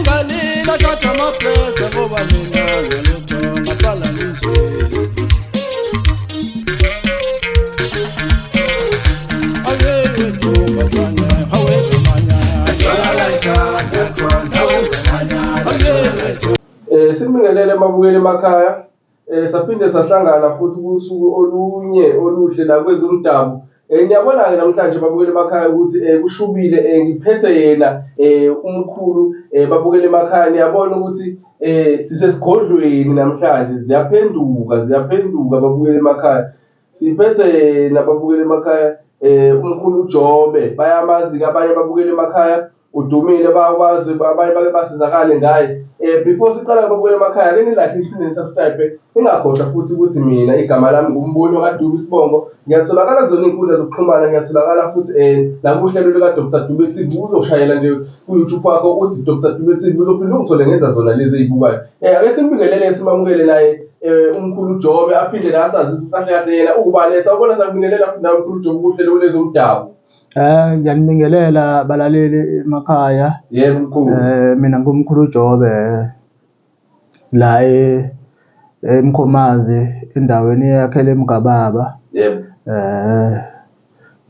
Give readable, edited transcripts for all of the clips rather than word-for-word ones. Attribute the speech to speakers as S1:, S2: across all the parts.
S1: Imbali lathatha amaplesa ngoba mina ngalutho ngasala nginje. Ayewe ntombazane awezamanyala. Ayewe.
S2: Sikubingelele mabukeli emakhaya. Saphinde sahlangana futhi kusuku olunye oluhle la kwezomdabu. Niyabona-ke namhlanje babukeli emakhaya ukuthi kushubile ngiphethe yena umkhulu babukeli emakhaya niyabona ukuthi sisesigodlweni namhlanje ziyaphenduka ziyaphenduka babukeli emakhaya. Siphethe yena babukeli emakhaya umkhulu uJobe bayamazi-ke abanye babukeli emakhaya udumile bayakwazi abanye bake basizakale ngaye. Before siqala babukeli emakhaya ake ni-like niphinde ni-subscribe ningakhohlwa futhi ukuthi mina igama lami nguMboni wakaDube isibongo ngiyatholakala kuzona iy'nkundla zokuxhumana ngiyatholakala futhi nakuhlelo lika-Dr Dube TV uzoshayela nje ku-YouTube wakho uthi Dr Dube TV uzophinde ungithole ngenza zona lezi ey'bukayo. Ake simbingelele simamukele naye umkhulu uJobe aphinde naye asazise ukuthi kahle kahle yena uwubani. Sawubona sakubingelela futhi nawe mkhulu uJobe kuhlelo lezomdabu.
S3: Ngiyanibingelela balaleli emakhaya.
S2: Yebo mkhulu.
S3: Mina ngumkhulu uJobe la eMkhomazi endaweni eyakhele eMgababa.
S2: Yebo.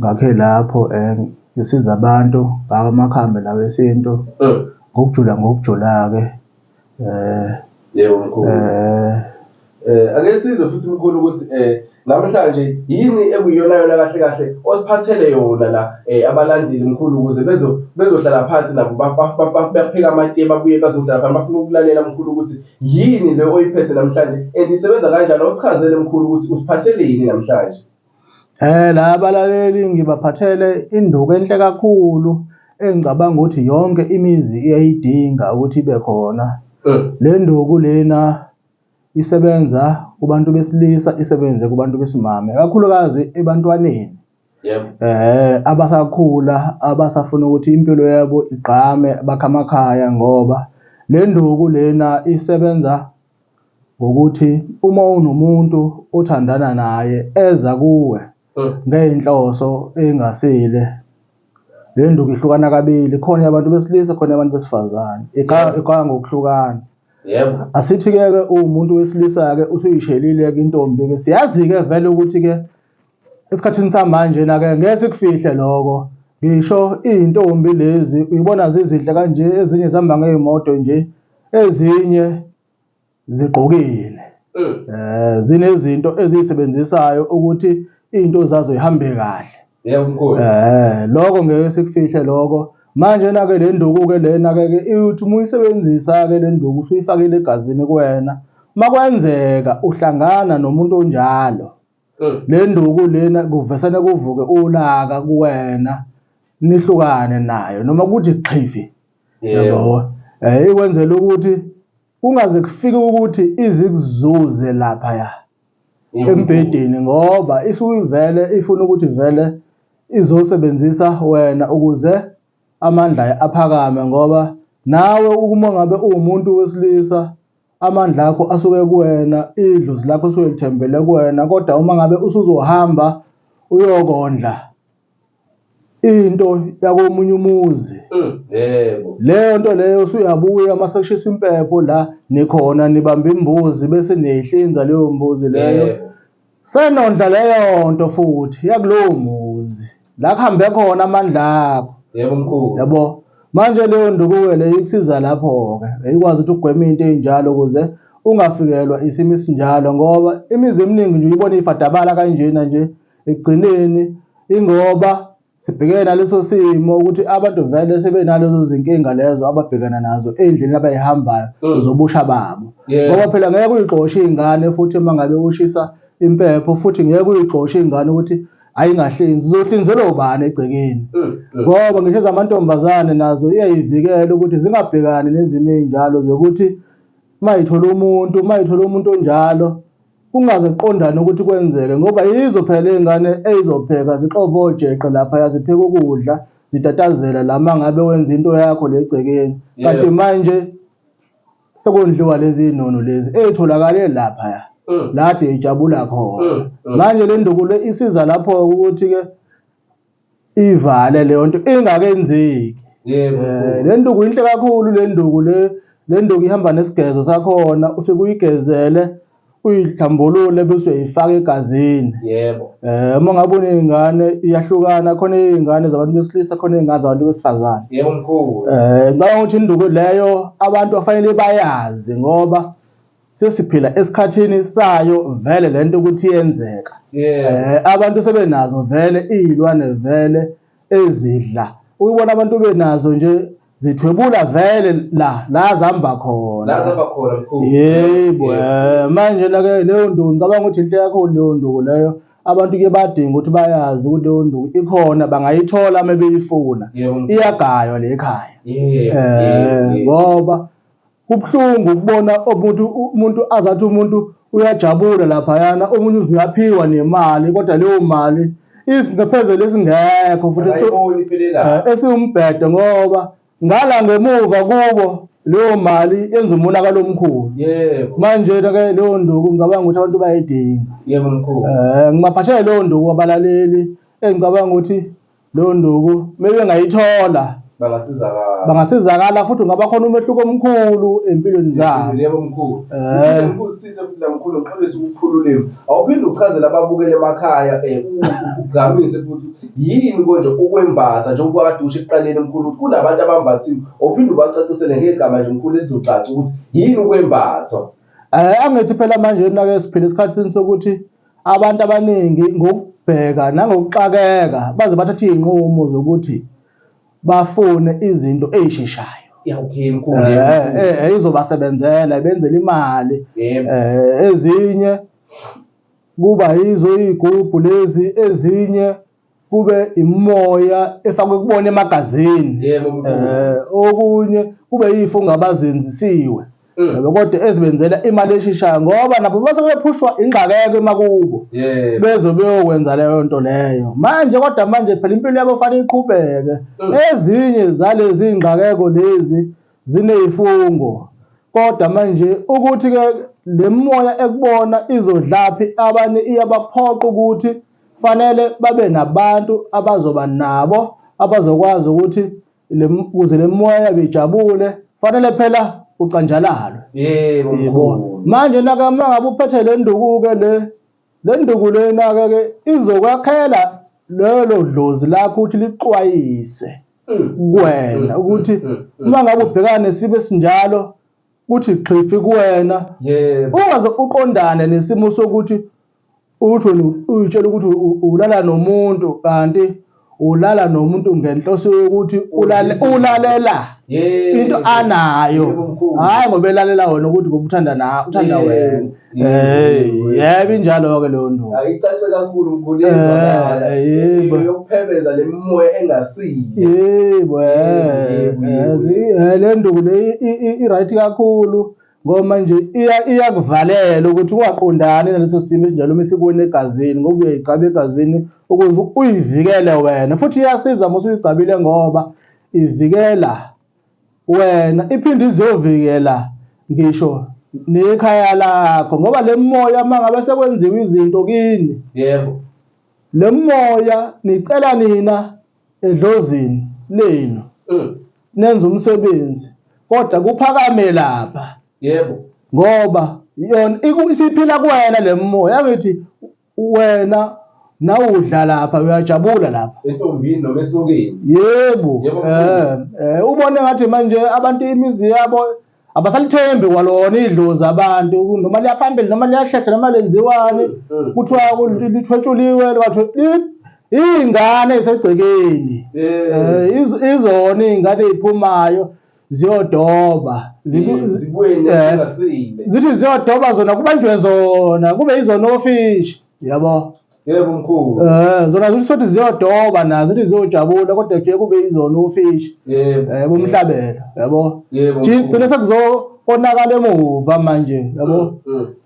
S3: Ngakhe lapho ngisiza abantu ngawo amakhambi lawa esintu ngokujula ngokujula-ke.
S2: Yebo mkhulu. Ake sizwe futhi mkhulu ukuthi namhlanje yini ekuyiyona yona kahle kahle osiphathele yona la abalandeli mkhulu ukuze bezo bezohlala phansi nabo bapheke amatiye babuye bazohlala phansi bafuna ukulalela mkhulu ukuthi yini le oyiphethe namhlanje and isebenza kanjani awusichazele mkhulu ukuthi usiphatheleni namhlanje.
S3: La abalaleli ngibaphathele induku enhle kakhulu engicabanga ukuthi yonke imizi iyayidinga ukuthi ibe khona. Le nduku lena isebenza kubantu besilisa, isebenze kubantu besimame, kakhulukazi ebantwaneni.
S2: Yebo.
S3: Abasakhula abasafuna ukuthi impilo yabo igqame bakhe amakhaya ngoba le nduku lena isebenza ngokuthi uma unomuntu othandana naye eza kuwe ngey'nhloso ey'ngasile, le nduku ihlukana kabili, khona yabantu besilisa khona yabantu besifazane, igaya ngokuhlukana.
S2: Yebo.
S3: Asithi-ke ke uwumuntu wesilisa-ke usuyishelile-ke intombi-ke, siyazi-ke vele ukuthi-ke esikhathini samanje na-ke ngeke sikufihle loko. Ngisho iy'ntombi lezi uyibona zizinhle kanje, ezinye zihamba ngey'moto nje, ezinye zigqokile. Zinezinto eziyisebenzisayo ukuthi iy'nto zazo zihambe kahle.
S2: Yebo mkhulu.
S3: Lokho ngeke sikufihle lokho. Manje na-ke le nduku-ke lena-ke ke ithi uma uyisebenzisa-ke le nduku usuyifakile egazini kuwena, uma kwenzeka uhlangana nomuntu onjalo, le nduku lena kuvesane kuvuke ulaka kuwena, nihlukane nayo noma kuthi xhifi.
S2: Yebo.
S3: Ikwenzela ukuthi kungaze kufike ukuthi izikuzuze laphaya embhedeni ngoba isuke ivele ifuna ukuthi vele izosebenzisa wena ukuze amandla aphakame ngoba nawe uma ngabe uwumuntu wesilisa amandla akho asuke kuwena, idlozi lakho lisuke lithembele kuwena, kodwa uma ngabe usuzohamba uyokondla into yakomunye umuzi.
S2: Yebo.
S3: Leyo nto leyo usuyabuya uma sekushisa impepho la nikhona nibamba imbuzi bese niyayihlinza leyo mbuzi leyo.
S2: Yebo.
S3: Senondla leyo nto futhi yakulowo muzi la kuhambe khona amandla akho.
S2: Yebo mkhulu.
S3: Yabo. Manje leyo nduku-ke leyo ikusiza lapho-ke. Ikwazi ukuthi ugweme into ey'njalo ukuze ungafikelwa isimo esinjalo ngoba imizi eminingi nje uyibona ifadabala kanjena nje ekugcineni ingoba sibhekene naleso simo ukuthi abantu vele sebenalezo zinkinga lezo ababhekana nazo ey'ndleleni abayihambayo zobusha babo. Ngoba phela ngeke uyigxoshe ingane futhi uma ngabe ushisa impepho futhi ngeke uyigxoshe ingane ukuthi ayingahlinzi, uzohlinzelwa ubani egcekeni? Ngoba ngisho ezamantombazane nazo iyayivikela ukuthi zingabhekani nezimo ey'njalo zokuthi uma yithola umuntu, uma yithola umuntu onjalo kungaze kuqondane ukuthi kwenzeke ngoba yizo phela iy'ngane ey'zopheka zixove ojeqe laphaya zipheke ukudla zitatazela la uma ngabe wenza into yakho le egcekeni. Kanti manje sekondliwa lezi nono lezi ey'tholakale laphaya la kade ijabula khona. Manje le nduku le isiza lapho-ke ukuthi-ke ivale leyo nto ingakenzeki.
S2: Yebo.
S3: Le nduku inhle kakhulu le nduku le. Le nduku ihamba nesigezo sakhona, ufike uyigezele uyihlambulule bese uyayifaka egazini.
S2: Yebo.
S3: Uma ngabe uney'ngane iyahlukana, khona iy'ngane zabantu besilisa, khona iy'ngane zabantu besifazane.
S2: Yebo mkhulu.
S3: Ngicabanga ukuthi induku leyo abantu bafanele bayazi ngoba sesiphila esikhathini sayo vele lento ukuthi iyenzeka.
S2: Yebo.
S3: Abantu sebenazo vele iy'lwane vele ezidla. Uyibona abantu benazo nje zithwebula vele la la zihamba khona.
S2: La zihamba khona mkhulu.
S3: Yebo, manje la ke leyo nduku ngicabanga ukuthi inhle kakhulu leyo nduku leyo. Abantu ke badinga ukuthi bayazi ukuthi leyo nduku ikhona bangayithola uma beyifuna. Iyagaywa le ekhaya.
S2: Yebo.
S3: Ngoba kubuhlungu ukubona umuntu umuntu azathi umuntu uyajabula laphayana omunye uze uyaphiwa nemali kodwa leyo mali isinxephezelo esingekho futhi esiwumbhedo ngoba ngala ngemuva kubo leyo mali yenza umonakalo omkhulu.
S2: Yebo.
S3: Manje ke leyo nduku ngicabanga ukuthi abantu bayayidinga.
S2: Yebo mkhulu.
S3: Ngibaphathele leyo nduku abalaleli engicabanga ukuthi leyo nduku mebengayithola
S2: bangasizakala
S3: bangasizakala futhi ungaba khona umehluko omkhulu empilweni zabo.
S2: Yebo mkhulu. Ngikuzisise futhi la mkhulu ngixolise ukuphula ulimi. Awuphinde uchazele ababukeli emakhaya ugqamise futhi yini konje ukwembatha njengoba kade usho ekuqaleni mkhulu ukuthi kunabantu abambathiwe. Awuphinde ubacacisele ngegama nje mkhulu elizocaca ukuthi yini ukwembathwa.
S3: Angithi phela manje nake siphila esikhathini sokuthi abantu abaningi ngokubheka nangokuxakeka baze bathathe iy'nqumo zokuthi bafune izinto ey'sheshayo.
S2: Yeah, okay mkhulu.
S3: Izobasebenzela ibenzele imali.
S2: Yebo.
S3: Ezinye kuba yizo iy'gubhu lezi, ezinye kube imimoya efakwe kubona emagazini.
S2: Yebo mkhulu.
S3: Okunye kube yifungo abazenzisiwe. Yabo, kodwa ezibenzela imali esheshayo ngoba nabo base bephushwa ingxakeko emakubo.
S2: Yebo.
S3: Bezo beyokwenza leyo nto leyo. Manje kodwa manje phela impilo yabo fanele iqhubeke. Ezinye zalezi ingxakeko lezi zinezifungo. Kodwa manje ukuthi ke le moya ekubona izodlaphi abanye iyabaphoqa ukuthi fanele babe nabantu abazoba nabo abazokwazi ukuthi ukuze le moya yabo ijabule fanele phela ucanjalalwe.
S2: Yebo,
S3: Yebo.
S2: mkhulu.
S3: Manje naka uma ngabe uphethe le nduku-ke le, le nduku lena-ke ke izokwakhela lelo dlozi lakho ukuthi lixwayise kuwena ukuthi uma ngabe ubhekana nesimo esinjalo kuthi xhifi kuwena.
S2: Yebo.
S3: Ungaze uqondane nesimo sokuthi uthi wena uyitshela ukuthi ulala nomuntu kanti ulala nomuntu ngenhloso yokuthi ulalela
S2: Yebo.
S3: into anayo.
S2: Yebo, mkhulu.
S3: Hhayi ngoba elalela wena ukuthi ngoba uthanda na, uthanda
S2: Yebo,
S3: wena.
S2: yebo,
S3: Hey,
S2: yebo.
S3: yebo injalo-ke leyo nto.
S2: Ayicace kakhulu mkhulu, iyezwakala.
S3: Yebo.
S2: Yokuphebeza le mimoya engasile.
S3: Yebo,
S2: Yebo, yebo, yebo.
S3: le nduku le i-right kakhulu ngoba manje iyakuvalela ukuthi ungaqondani naleso simo esinjalo uma isikuwena egazini ngoba uyayigcaba egazini ukuze uyivikele wena, futhi iyasiza uma usuyigcabile ngoba ivikela wena iphinde izovikela ngisho nekhaya lakho ngoba le moya uma ngabe sekwenziwa izinto kini,
S2: Yebo.
S3: le moya nicela nina edlozini lenu nenze umsebenzi kodwa kuphakame lapha.
S2: Yebo.
S3: Ngoba yona isiphila kuwena le moya, angithi wena nawudla lapha uyajabula lapha
S2: entombini noma esokeni.
S3: Yebo.
S2: Yebo,
S3: Ubone ngathi manje abantu imizi yabo abasalithembi kwalona idlozi abantu, noma liyaphambili noma liyahlehla noma lenziwani, kuthiwa lithwetshuliwe, iy'ngane ey'segcekeni. Izona iy'ngane ey'phumayo ziyodoba.
S2: Zibuye nezingasile.
S3: Zithi ziyodoba zona kubanjwe zona kube yizona ofishi, yabo.
S2: Yebo mkhulu.
S3: Zona zithi sothi ziyodoba nazo zithi ziyojabula kodwa kuye kube yizona ofishi.
S2: Yebo.
S3: Bomhlabelo, yabo.
S2: Yebo,
S3: Gcina
S2: mkhulu.
S3: sekuzokonakala emuva manje, yabo.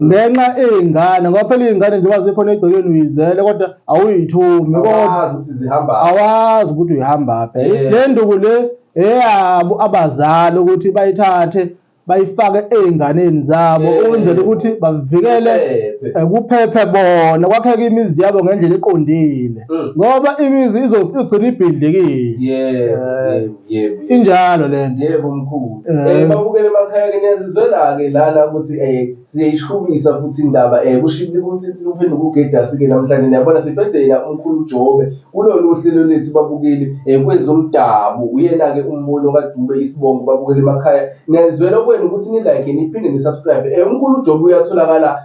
S3: Ngenxa ey'ngane, ngoba phela iy'ngane njengoba zikhona egcekeni uyizele kodwa awuyithumi, kodwa
S2: Awazi ukuthi zihamba.
S3: Awazi ukuthi uyihambaphi.
S2: Yebo.
S3: Le nduku le eyabo abazali ukuthi bayithathe bayifake ey'nganeni zabo ukwenzela ukuthi bavikele,
S2: Kuphephe.
S3: kuphephe bona, kwakheke imizi yabo ngendlela eqondile. Ngoba imizi izogcina ibhidlikile.
S2: Yebo, yebo, yebo, yebo.
S3: Injalo le nto.
S2: Yebo mkhulu. Babukele emakhaya ke niyazizwela-ke lana ukuthi siyayishubisa futhi indaba kushibile kumthinti uphenduka ugedasi ke namhlanje niyabona siphethe yena umkhulu uJobe kulolu hlelo lethu babukeli kwezomdabu uyena-ke umbono kaDube isibongo babukele emakhaya niyazizwela kwenu ukuthi ni-like niphinde ni-subscribe umkhulu uJobe uyatholakala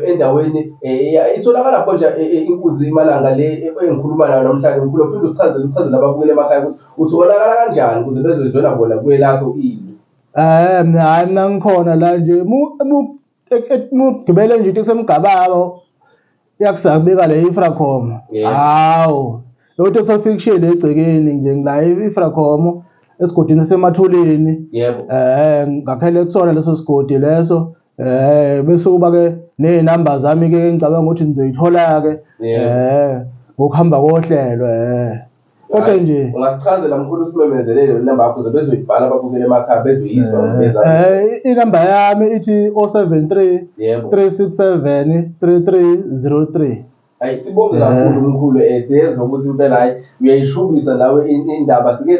S2: endaweni itholakala konje inkunzi imalanga le engikhuluma nayo namhlanje mkhulu uphinde usichazele uchazele ababukele emakhaya ukuthi utholakala kanjani ukuze bezoyizwela bona kwelakho izwi.
S3: Mina hhayi mina ngikhona la nje mugibele nje into kusemgababa iyakusakubika le Ifracom. Hawu lotho sofikishile egcekeni nje ngila Ifracom esigodini semathuleni.
S2: Yebo.
S3: Ngakhele kusona leso sigodi leso. Bese kuba ke nezinamba zami ke ngicabanga ukuthi nizoyithola ke. Ngokuhamba kohlelo. Kodwa nje
S2: ungasichazela mkhulu usimemezelele inamba yakho ukuze bezoyibhala ababukele emakhaya bezoyizwa ngibeza.
S3: Inamba yami ithi 073
S2: Yebo.
S3: 367 3303.
S2: Hayi sibonge kakhulu mkhulu siyezwa ukuthi impela hayi uyayishubisa nawe indaba sike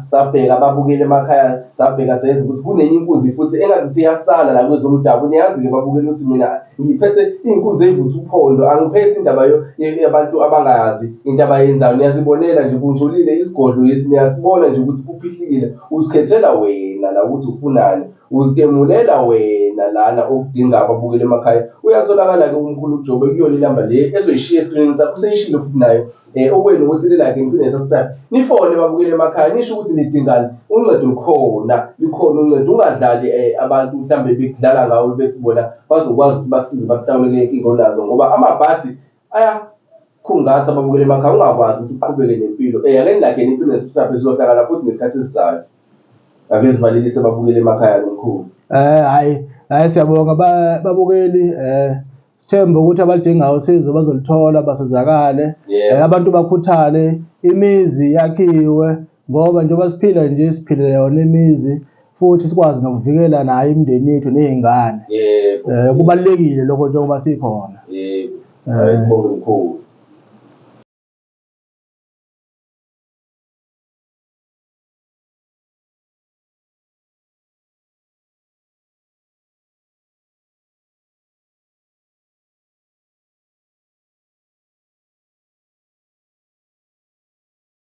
S2: sabheka ababukeli emakhaya sabheka sezwa ukuthi kunenye inkunzi futhi engathi iyasala la kwezomdabu niyazi-ke babukeli ukuthi mina ngiphethe iy'nkunzi ey'vutha uphondo angiphethe indaba yabantu abangazi into abayenzayo niyazibonela nje kungcolile isigodlo lesi niyasibona nje ukuthi kuphihlikile uzikhethela wena la ukuthi ufunani uzikemulela wena lana okudinga ababukeli emakhaya uyatholakala-ke umkhulu uJobe kuyona inamba le ezoyishiya eskrinini sakho useyishilo futhi nayo okwenu ukuthi ni-like niphinde ni-subscribe nifone babukele emakhaya nisho ukuthi nidingani uncedo lukhona likhona uncedo ungadlali abantu mhlawumbe bekudlala ngawe bethi bona bazokwazi ukuthi bakusize bakutawulele inkinga onazo ngoba amabhadi ayakhungatha ababukele emakhaya ungakwazi ukuthi uqhubeke nempilo ake ni-like niphinde ni-subscribe sizohlangana futhi ngesikhathi esizayo. Ake sivalelise babukele emakhaya lomkhulu.
S3: Hhayi hhayi siyabonga babukeli sithembe ukuthi abalidingayo usizo bazolithola basizakale. Abantu bakhuthale imizi yakhiwe ngoba njengoba siphila nje siphilela yona imizi futhi sikwazi nokuvikela nayo imindeni yethu ney'ngane. Kubalulekile lokho njengoba sikhona.
S2: Yebo. Sibonge mkhulu.